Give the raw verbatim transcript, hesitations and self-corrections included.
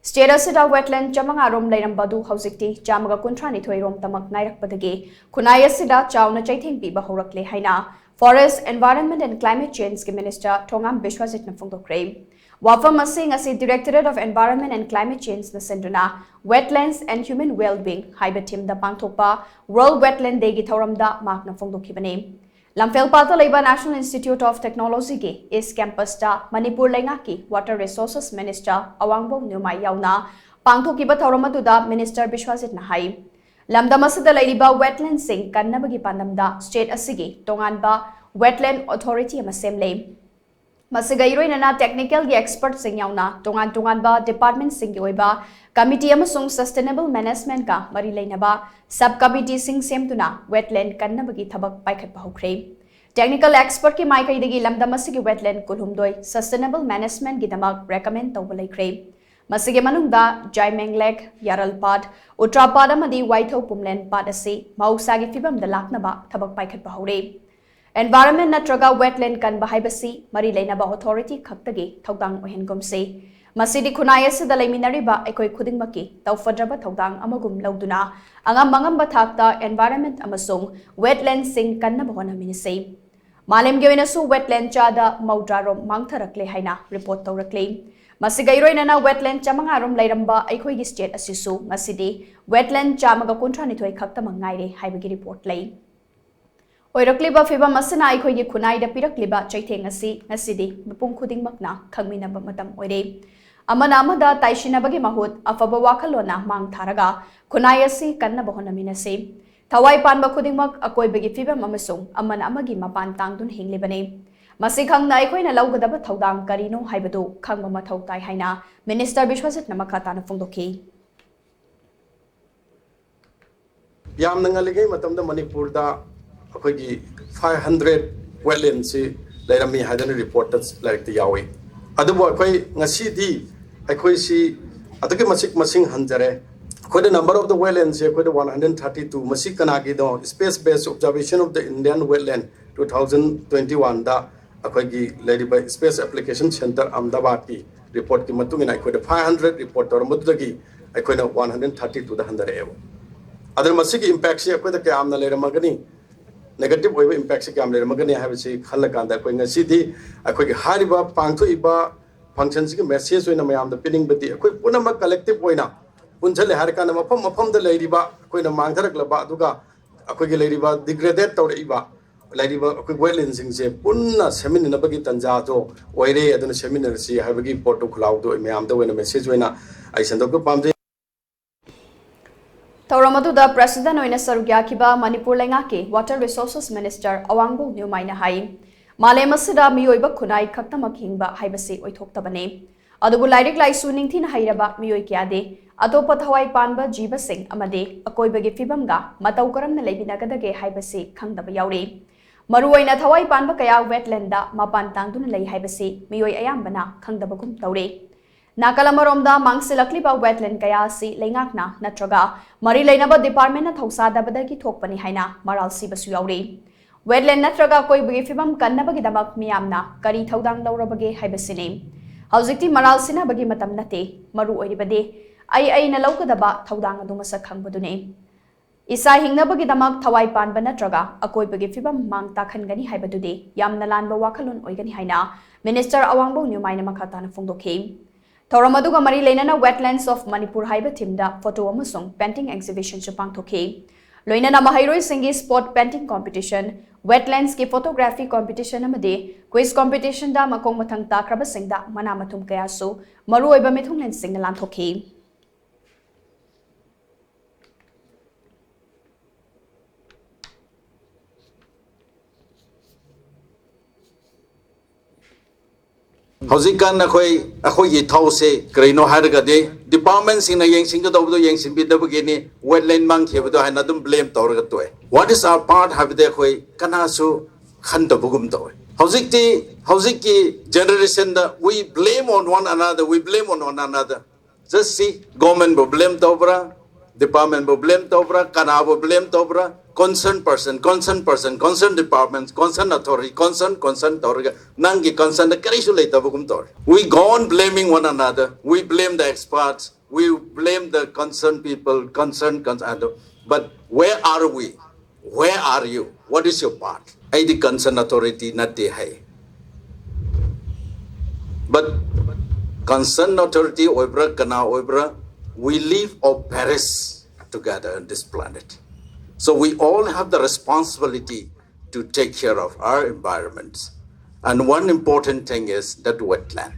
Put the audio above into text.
State ꯑꯁꯤꯗ wetland ꯆꯥꯃꯉꯥ ꯔꯣꯝ ꯂꯩꯔꯝꯕ ꯑꯗꯨ ꯍꯧꯖꯤꯛꯇꯤ ꯆꯥꯝꯃꯒ ꯀꯨꯟꯊ꯭ꯔꯥ ꯅꯤꯊꯣꯏ ꯔꯣꯝꯇꯃꯛ ꯉꯥꯏꯔꯛꯄꯗꯒꯤ ꯈꯨꯟꯅꯥꯏ ꯑꯁꯤꯗ ꯆꯥꯎꯅ ꯆꯩꯊꯦꯡ ꯄꯤꯕ ꯍꯧꯔꯛꯂꯦ ꯍꯥꯏꯅ Forest, Environment and Climate Change ꯀꯤ Minister ꯊꯣꯉꯥꯝ ꯕꯤꯁ꯭ꯋꯖꯤꯠꯅ ꯐꯣꯡꯗꯣꯛꯈ꯭ꯔꯦ꯫ ꯋꯥꯐꯝ ꯑꯁꯤ ꯉꯁꯤ Directorate of Environment and Climate Change ꯅ ꯁꯤꯟꯗꯨꯅ Wetlands and Human Well-being ꯍꯥꯏꯕ theme ꯗ ꯄꯥꯡꯊꯣꯛꯄ World Wetland Day ꯒꯤ ꯊꯧꯔꯝꯗ ꯃꯍꯥꯛꯅ ꯐꯣꯡꯗꯣꯛꯈꯤꯕꯅꯤ꯫ ꯂꯝꯐꯦꯜꯄꯥꯠꯇ ꯂꯩꯕ National Institute of Technology ꯒꯤ East Campus ꯇ ꯃꯅꯤꯄꯨꯔ ꯂꯩꯉꯥꯛꯀꯤ Water Resources Minister ꯑꯋꯥꯡꯕꯧ ꯅ꯭ꯌꯨꯃꯥꯏ ꯌꯥꯎꯅ ꯄꯥꯡꯊꯣꯛꯈꯤꯕ ꯊꯧꯔꯝ ꯑꯗꯨꯗ Minister ꯕꯤꯁ꯭ꯋꯖꯤꯠꯅ ꯍꯥꯏ, ꯂꯝꯗꯝ ꯑꯁꯤꯗ ꯂꯩꯔꯤꯕ wetland ꯁꯤꯡ ꯀꯟꯅꯕꯒꯤ ꯄꯥꯟꯗꯝꯗ state ꯑꯁꯤꯒꯤ ꯇꯣꯉꯥꯟꯕ Wetland Authority ꯑꯃ ꯁꯦꯝꯂꯦ꯫ ꯃꯁꯤꯒ ꯏꯔꯣꯏꯅꯅ technical ꯒꯤ expert ꯁꯤꯡ ꯌꯥꯎꯅ ꯇꯣꯉꯥꯟ ꯇꯣꯉꯥꯟꯕ department ꯁꯤꯡꯒꯤ ꯑꯣꯏꯕ committee ꯑꯃꯁꯨꯡ sustainable management ꯀ ꯃꯔꯤ ꯂꯩꯅꯕ sub committee ꯁꯤꯡ ꯁꯦꯝꯗꯨꯅ wetland ꯀꯟꯅꯕꯒꯤ ꯊꯕꯛ ꯄꯥꯏꯈꯠꯄ ꯍꯧꯈ꯭ꯔꯦ꯫ Technical expert ꯀꯤ ꯃꯥꯏꯀꯩꯗꯒꯤ ꯂꯝꯗꯝ ꯑꯁꯤꯒꯤ wetland ꯀꯨꯟꯍꯨꯝꯗꯣꯏ sustainable management ꯒꯤꯗꯃꯛ recommend ꯇꯧꯕ ꯂꯩꯈ꯭ꯔꯦ꯫ ꯃꯁꯤꯒꯤ ꯃꯅꯨꯡꯗ ꯖꯥꯏꯃꯦꯡ Lake, ꯌꯥꯔꯜ ꯄꯥꯠ, ꯎꯇ꯭ꯔꯥ ꯄꯥꯠ ꯑꯃꯗꯤ ꯋꯥꯏꯊꯧ ꯄꯨꯝꯂꯦꯟ ꯄꯥꯠ ꯑꯁꯤ ꯃꯍꯧꯁꯥꯒꯤ ꯐꯤꯕꯝꯗ ꯂꯥꯛꯅꯕ ꯊꯕꯛ ꯄꯥꯏꯈꯠꯄ ꯍꯧꯔꯦ꯫ Environment ꯅꯠꯇ꯭ꯔꯒ wetland ꯀꯟꯕ ꯍꯥꯏꯕꯁꯤ ꯃꯔꯤ ꯂꯩꯅꯕ authority ꯈꯛꯇꯒꯤ ꯊꯧꯗꯥꯡ ꯑꯣꯏꯍꯟꯒꯨꯝꯁꯤ꯫ ꯃꯁꯤꯗꯤ ꯈꯨꯟꯅꯥꯏ ꯑꯁꯤꯗ ꯂꯩꯃꯤꯟꯅꯔꯤꯕ ꯑꯩꯈꯣꯏ ꯈꯨꯗꯤꯡꯃꯛꯀꯤ ꯇꯧꯐꯗ꯭ꯔꯕ ꯊꯧꯗꯥꯡ ꯑꯃꯒꯨꯝ ꯂꯧꯗꯨꯅ ꯑꯉꯝ ꯑꯉꯝꯕ ꯊꯥꯛꯇ environment ꯑꯃꯁꯨꯡ wetland ꯁꯤꯡ ꯀꯟꯅꯕ ꯍꯣꯠꯅꯃꯤꯟꯅꯁꯤ꯫ ꯃꯥꯂꯦꯝꯒꯤ ꯑꯣꯏꯅꯁꯨ wetland ꯆꯥꯗ ꯃꯧꯗ꯭ꯔꯥ ꯔꯣꯝ ꯃꯥꯡꯊꯔꯛꯂꯦ ꯍꯥꯏꯅ report ꯇꯧꯔꯛꯂꯤ꯫ ꯃꯁꯤꯒ ꯏꯔꯣꯏꯅꯅ wetland ꯆꯥꯃꯉꯥ ꯔꯣꯝ ꯂꯩꯔꯝꯕ ꯑꯩꯈꯣꯏꯒꯤ state ꯑꯁꯤꯁꯨ ꯉꯁꯤꯗꯤ wetland ꯆꯥꯝꯃꯒ ꯀꯨꯟꯊ꯭ꯔꯥ ꯅꯤꯊꯣꯏ ꯈꯛꯇꯃꯛ ꯉꯥꯏꯔꯦ ꯍꯥꯏꯕꯒꯤ report ꯂꯩ꯫ ꯑꯣꯏꯔꯛꯂꯤꯕ ꯐꯤꯚꯝ ꯑꯁꯤꯅ ꯑꯩꯈꯣꯏꯒꯤ ꯈꯨꯟꯅꯥꯏꯗ ꯄꯤꯔꯛꯂꯤꯕ ꯆꯩꯊꯦꯡ ꯑꯁꯤ ꯉꯁꯤꯗꯤ ꯃꯤꯄꯨꯝ ꯈꯨꯗꯤꯡꯃꯛꯅ ꯈꯪꯃꯤꯟꯅꯕ ꯃꯇꯝ ꯑꯣꯏꯔꯦ꯫ ꯑꯃꯅ ꯑꯃꯗ ꯇꯥꯏꯁꯤꯟꯅꯕꯒꯤ ꯃꯍꯨꯠ ꯑꯐꯕ ꯋꯥꯈꯜꯂꯣꯟꯅ ꯃꯥꯡ ꯊꯥꯔꯒ ꯈꯨꯟꯅꯥꯏ ꯑꯁꯤ ꯀꯟꯅꯕ ꯍꯣꯠꯅꯃꯤꯟꯅꯁꯤ꯫ ꯊꯋꯥꯏ ꯄꯥꯟꯕ ꯈꯨꯗꯤꯡꯃꯛ ꯑꯀꯣꯏꯕꯒꯤ ꯐꯤꯕꯝ ꯑꯃꯁꯨꯡ ꯑꯃꯅ ꯑꯃꯒꯤ ꯃꯄꯥꯟ ꯇꯥꯡꯗꯨꯅ ꯍꯤꯡꯂꯤꯕꯅꯤ꯫ ꯃꯁꯤ ꯈꯪꯅ ꯑꯩꯈꯣꯏꯅ ꯂꯧꯒꯗꯕ ꯊꯧꯗꯥꯡ ꯀꯔꯤꯅꯣ ꯍꯥꯏꯕꯗꯨ ꯈꯪꯕ ꯃꯊꯧ ꯇꯥꯏ ꯍꯥꯏꯅ Minister ꯕꯤꯁ꯭ꯋꯖꯤꯠꯅ ꯃꯈꯥ ꯇꯥꯅ ꯐꯣꯡꯗꯣꯛꯈꯤ꯫ ꯌꯥꯝꯅ ꯉꯜꯂꯤꯉꯩ ꯃꯇꯝꯗ ꯃꯅꯤꯄꯨꯔꯗ ꯑꯩꯈꯣꯏꯒꯤ five hundred wetland ꯁꯤ ꯂꯩꯔꯝꯃꯤ ꯍꯥꯏꯗꯅ report ꯇ ꯂꯥꯏꯔꯤꯛꯇ ꯌꯥꯎꯏ꯫ ꯑꯗꯨꯕꯨ ꯑꯩꯈꯣꯏ ꯉꯁꯤꯗꯤ ꯑꯩꯈꯣꯏꯁꯤ ꯑꯗꯨꯛꯀꯤ ꯃꯇꯤꯛ ꯃꯁꯤꯡ ꯍꯟꯊꯔꯦ꯫ ꯑꯩꯈꯣꯏꯗ number of the wetland ꯁꯦ ꯑꯩꯈꯣꯏꯗ one hundred thirty two꯫ ꯃꯁꯤ ꯀꯅꯥꯒꯤꯅꯣ? Space Based Observation of the Indian Wetland two thousand twenty one ꯗ ꯑꯩꯈꯣꯏꯒꯤ ꯂꯩꯔꯤꯕ Space Application Centre ꯑꯍꯃꯗꯥꯕꯥꯗꯀꯤ ꯔꯤꯄꯣꯔꯠꯀꯤ ꯃꯇꯨꯡ ꯏꯟꯅ ꯑꯩꯈꯣꯏꯗ ꯐꯥꯏꯚ ꯍꯟꯗ꯭ꯔꯦꯠ ꯔꯤꯄꯣꯔꯠ ꯇꯧꯔꯝꯕꯗꯨꯗꯒꯤ ꯑꯩꯈꯣꯏꯅ ꯋꯥꯟ ꯍꯟꯗ꯭ꯔꯦꯠ ꯊꯥꯔꯇꯤ ꯇꯨꯗ ꯍꯟꯊꯔꯛꯑꯦꯕ꯫ ꯑꯗꯨꯅ ꯃꯁꯤꯒꯤ ꯏꯝꯄꯦꯛꯁꯤ ꯑꯩꯈꯣꯏꯗ ꯀꯌꯥꯝꯅ ꯂꯩꯔꯝꯃꯒꯅꯤ, ꯅꯦꯒꯦꯇꯤꯚ ꯑꯣꯏꯕ ꯏꯝꯄꯦꯛꯁꯤ ꯀꯌꯥꯝ ꯂꯩꯔꯝꯃꯒꯅꯤ ꯍꯥꯏꯕꯁꯤ ꯈꯜꯂꯀꯥꯟꯗ ꯑꯩꯈꯣꯏ ꯉꯁꯤꯗꯤ ꯑꯩꯈꯣꯏꯒꯤ ꯍꯥꯏꯔꯤꯕ ꯄꯥꯡꯊꯣꯛꯏꯕ ꯐꯪꯁꯟꯁꯤꯒꯤ ꯃꯦꯁꯦꯖ ꯑꯣꯏꯅ ꯃꯌꯥꯝꯗ ꯄꯤꯅꯤꯡꯕꯗꯤ, ꯑꯩꯈꯣꯏ ꯄꯨꯝꯅꯃꯛ ꯀꯂꯦꯛꯇꯤꯚ ꯑꯣꯏꯅ ꯄꯨꯟꯁꯤꯜꯂꯦ ꯍꯥꯏꯔꯀꯥꯟꯗ ꯃꯐꯝ ꯃꯐꯝꯗ ꯂꯩꯔꯤꯕ ꯑꯩꯈꯣꯏꯅ ꯃꯥꯡꯊꯔꯛꯂꯕ ꯑꯗꯨꯒ ꯑꯩꯈꯣꯏꯒꯤ ꯂꯩꯔꯤꯕ ꯗꯤꯒ꯭ꯔꯦꯗꯦꯠ ꯇꯧꯔꯛꯏꯕ ꯂꯩꯔꯤꯕ ꯑꯩꯈꯣꯏ ꯋꯦꯠꯂꯦꯟꯁꯤꯡꯁꯦ ꯄꯨꯟꯅ ꯁꯦꯝꯃꯤꯟꯅꯅꯕꯒꯤ ꯇꯥꯟꯖꯥꯗꯣ ꯑꯣꯏꯔꯦ꯫ ꯑꯗꯨꯅ ꯁꯦꯝꯃꯤꯟꯅꯔꯁꯤ ꯍꯥꯏꯕꯒꯤ ꯄꯣꯠꯇꯣ ꯈꯨꯜꯂꯥꯎꯗꯣ ꯃꯌꯥꯝꯗ ꯑꯣꯏꯅ ꯃꯦꯁꯦꯖ ꯑꯣꯏꯅ ꯑꯩ ꯁꯟꯗꯣꯛꯄ ꯄꯥꯝꯖꯩ꯫ ꯊꯧꯔꯝ ꯑꯗꯨꯗ ꯄ꯭ꯔꯦꯁꯤꯗꯦꯟꯠ ꯑꯣꯏꯅ ꯁꯔꯨꯛ ꯌꯥꯈꯤꯕ ꯃꯅꯤꯄꯨꯔ ꯂꯩꯉꯥꯛꯀꯤ ꯋꯥꯇꯔ ꯔꯤꯁꯣꯔꯁꯦꯁ ꯃꯤꯅꯤꯁꯇꯔ ꯑꯋꯥꯡꯕꯧ ꯅ꯭ꯌꯨꯃꯥꯏꯅ ꯍꯥꯏ, ꯃꯥꯂꯦꯝ ꯑꯁꯤꯗ ꯃꯤꯑꯣꯏꯕ ꯈꯨꯟꯅꯥꯏ ꯈꯛꯇꯃꯛ ꯍꯤꯡꯕ ꯍꯥꯏꯕꯁꯤ ꯑꯣꯏꯊꯣꯛꯇꯕꯅꯤ꯫ ꯑꯗꯨꯕꯨ ꯂꯥꯏꯔꯤꯛ ꯂꯥꯏꯁꯨ ꯅꯤꯡꯊꯤꯅ ꯍꯩꯔꯕ ꯃꯤꯑꯣꯏ ꯀꯌꯥꯗꯤ ꯑꯇꯣꯞꯄ ꯊꯋꯥꯏ ꯄꯥꯟꯕ ꯖꯤꯕꯁꯤꯡ ꯑꯃꯗꯤ ꯑꯀꯣꯏꯕꯒꯤ ꯐꯤꯕꯝꯒ ꯃꯇꯧ ꯀꯔꯝꯅ ꯂꯩꯃꯤꯟꯅꯒꯗꯒꯦ ꯍꯥꯏꯕꯁꯤ ꯈꯪꯗꯕ ꯌꯥꯎꯔꯤ꯫ ꯃꯔꯨꯑꯣꯏꯅ ꯊꯋꯥꯏ ꯄꯥꯟꯕ ꯀꯌꯥ ꯋꯦꯠꯂꯦꯟꯗ ꯃꯄꯥꯟ ꯇꯥꯡꯗꯨꯅ ꯂꯩ ꯍꯥꯏꯕꯁꯤ ꯃꯤꯑꯣꯏ ꯑꯌꯥꯝꯕꯅ ꯈꯪꯗꯕꯒꯨꯝ ꯇꯧꯔꯤ꯫ ꯅꯥꯀꯜ ꯑꯃꯔꯣꯝꯗ ꯃꯥꯡꯁꯤꯜꯂꯛꯂꯤꯕ ꯋꯦꯠꯂꯦꯟ ꯀꯌꯥ ꯑꯁꯤ ꯂꯩꯉꯥꯛꯅ ꯅꯠꯇ꯭ꯔꯒ ꯃꯔꯤ ꯂꯩꯅꯕ ꯗꯤꯄꯥꯔꯠꯃꯦꯟꯠꯅ ꯊꯧꯁꯥꯗꯕꯗꯒꯤ ꯊꯣꯛꯄꯅꯤ ꯍꯥꯏꯅ ꯃꯔꯥꯜ ꯁꯤꯕꯁꯨ ꯌꯥꯎꯔꯤ꯫ ꯋꯦꯠꯂꯦꯟ ꯅꯠꯇ꯭ꯔꯒ ꯑꯀꯣꯏꯕꯒꯤ ꯐꯤꯕꯝ ꯀꯟꯅꯕꯒꯤꯗꯃꯛ ꯃꯤꯌꯥꯝꯅ ꯀꯔꯤ ꯊꯧꯗꯥꯡ ꯂꯧꯔꯕꯒꯦ ꯍꯥꯏꯕꯁꯤꯅꯤ꯫ ꯍꯧꯖꯤꯛꯇꯤ ꯃꯔꯥꯜ ꯁꯤꯅꯕꯒꯤ ꯃꯇꯝ ꯅꯠꯇꯦ, ꯃꯔꯨ ꯑꯣꯏꯔꯤꯕꯗꯤ ꯑꯩ ꯑꯩꯅ ꯂꯧꯒꯗꯕ ꯊꯧꯗꯥꯡ ꯑꯗꯨ ꯃꯁꯛ ꯈꯪꯕꯗꯨꯅꯤ꯫ ꯏꯁꯥ ꯍꯤꯡꯅꯕꯒꯤꯗꯃꯛ ꯊꯋꯥꯏ ꯄꯥꯟꯕ ꯅꯠꯇ꯭ꯔꯒ ꯑꯀꯣꯏꯕꯒꯤ ꯐꯤꯕꯝ ꯃꯥꯡ ꯇꯥꯛꯍꯟꯒꯅꯤ ꯍꯥꯏꯕꯗꯨꯗꯤ ꯌꯥꯝꯅ ꯂꯥꯟꯕ ꯋꯥꯈꯜꯂꯣꯟ ꯑꯣꯏꯒꯅꯤ ꯍꯥꯏꯅ ꯃꯤꯅꯤꯁꯇꯔ ꯑꯋꯥꯡꯕꯧ ꯅ꯭ꯌꯨꯃꯥꯏꯅ ꯃꯈꯥ ꯇꯥꯅ ꯐꯣꯡꯗꯣꯛꯈꯤ꯫ ꯊꯧꯔꯝ ꯑꯗꯨꯒ ꯃꯔꯤ ꯂꯩꯅꯅ Wetlands of Manipur ꯍꯥꯏꯕ ꯊꯤꯝꯗ ꯐꯣꯇꯣ ꯑꯃꯁꯨꯡ ꯄꯦꯟꯇꯤꯡ ꯑꯦꯛꯖꯤꯕꯤꯁꯟꯁꯨ ꯄꯥꯡꯊꯣꯛꯈꯤ꯫ ꯂꯣꯏꯅꯅ ꯃꯍꯩꯔꯣꯏꯁꯤꯡꯒꯤ ꯁ꯭ꯄꯣꯠ ꯄꯦꯟꯇꯤꯡ ꯀꯣꯝꯄꯤꯇꯤꯁꯟ, ꯋꯦꯠꯂꯦꯟꯁꯀꯤ ꯐꯣꯇꯣꯒ꯭ꯔꯥꯐꯤ ꯀꯣꯝꯄꯤꯇꯤꯁꯟ ꯑꯃꯗꯤ ꯀ꯭ꯋꯤꯖ ꯀꯣꯝꯄꯤꯇꯤꯁꯟꯗ ꯃꯈꯣꯡ ꯃꯊꯪ ꯇꯥꯈ꯭ꯔꯕꯁꯤꯡꯗ ꯃꯅꯥ ꯃꯊꯨꯝ ꯀꯌꯥꯁꯨ ꯃꯔꯨꯑꯣꯏꯕ ꯃꯤꯊꯨꯡꯂꯦꯟꯁꯤꯡꯅ ꯂꯥꯟꯊꯣꯛꯈꯤ꯫ ꯍꯧꯖꯤꯛꯀꯥꯟ ꯑꯩꯈꯣꯏ ꯑꯩꯈꯣꯏꯒꯤ ꯊꯧꯁꯦ ꯀꯔꯤꯅꯣ ꯍꯥꯏꯔꯒꯗꯤ ꯗꯤꯄꯥꯔꯠꯃꯦꯟꯁꯤꯡꯅ ꯌꯦꯡꯁꯤꯟꯒꯗꯧꯕꯗꯣ ꯌꯦꯡꯁꯤꯟꯕꯤꯗꯕꯒꯤꯅꯤ, ꯋꯦꯠꯂꯦꯟ ꯃꯥꯡꯈꯤꯕꯗꯣ ꯍꯥꯏꯅ ꯑꯗꯨꯝ ꯕ꯭ꯂꯦꯝ ꯇꯧꯔꯒ ꯇꯣꯛꯑꯦ꯫ What is our part ꯍꯥꯏꯕꯗꯤ ꯑꯩꯈꯣꯏ ꯀꯅꯥꯁꯨ ꯈꯟꯗꯕꯒꯨꯝ ꯇꯧꯋꯦ꯫ ꯍꯧꯖꯤꯛꯇꯤ ꯍꯧꯖꯤꯛꯀꯤ ꯖꯦꯅꯦꯔꯦꯁꯟꯗ we blame on one another, we blame on one another. Just see, ꯒꯣꯔꯃꯦꯟꯕꯨ ꯕ꯭ꯂꯦꯝ ꯇꯧꯕ꯭ꯔꯥ, ꯗꯤꯄꯥꯔꯠꯃꯦꯟꯕꯨ ꯕ꯭ꯂꯦꯝ ꯇꯧꯕ꯭ꯔꯥ, ꯀꯅꯥꯕꯨ ꯕ꯭ꯂꯦꯝ ꯇꯧꯕ꯭ꯔꯥ? concerned person, concerned person, concerned departments, concerned authority, concerned, concerned ꯇꯧꯔꯒ ꯅꯪꯒꯤ concernꯗ ꯀꯔꯤꯁꯨ ꯂꯩꯇꯕꯒꯨꯝ ꯇꯧꯔꯦ. We go on blaming one another. We blame the experts. We blame the concerned people, concerned, concerned. But where are we? Where are you? What is your part? ꯑꯩꯗꯤ concerned authority ꯅꯠꯇꯦ ꯍꯥꯏ. But concerned authority ꯑꯣꯏꯕ꯭ꯔꯥ, ꯀꯅꯥ ꯑꯣꯏꯕ꯭ꯔꯥ, we live or perish together on this planet. So we all have the responsibility to take care of our environments. And one important thing is that wetland.